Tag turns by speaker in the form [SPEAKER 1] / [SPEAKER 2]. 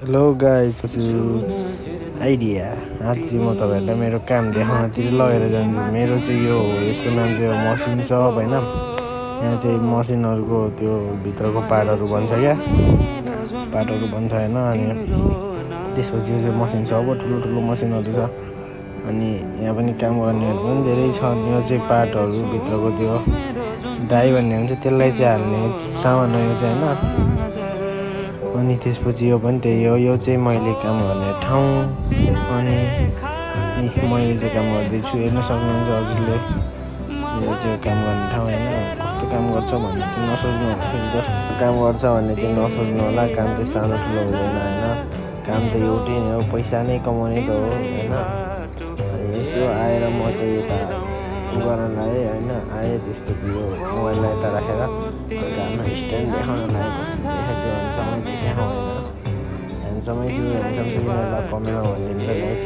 [SPEAKER 1] Hello guys idea आज चाहिँ म तपाईँहरूलाई मेरो काम देखाउनतिर लगेर जान्छु। मेरो चाहिँ यो हो, यसको नाम चाहिँ हो मसिन सप होइन। यहाँ चाहिँ मसिनहरूको त्यो भित्रको पार्टहरू बन्छ क्या, पार्टहरू बन्छ होइन। अनि त्यसपछि यो चाहिँ मसिन सप हो, ठुलो ठुलो मसिनहरू छ। अनि यहाँ पनि काम गर्नेहरू पनि धेरै छन्। यो चाहिँ पार्टहरू भित्रको त्यो ड्राई भन्ने हुन्छ, त्यसलाई चाहिँ हाल्ने सामान हो यो चाहिँ होइन। अनि त्यसपछि यो पनि त्यही हो, यो चाहिँ मैले काम गर्ने ठाउँ। अनि मैले चाहिँ काम गर्दैछु, हेर्न सक्नुहुन्छ हजुरले। मेरो चाहिँ काम गर्ने ठाउँ होइन। कस्तो काम गर्छ भन्ने चाहिँ नसोच्नु होला, फेरि जस्तो काम गर्छ भन्ने चाहिँ नसोच्नु होला। काम चाहिँ सानो ठुलो हुँदैन होइन, काम त एउटै नै हो, पैसा नै कमाउने त हो होइन। अनि यसो आएर म चाहिँ यता गर्न लाएँ होइन, आएँ। त्यसपछि यो मोबाइललाई यता राखेर घरमा स्ट्यान्ड देखाउन लाएँ। कस्तो देखाएको ह्यान्डसमै देखाएको होइन, ह्यान्डसमै छु, ह्यान्डसम छु किन ल कमेन्टमा भनिदिनु त गाइज।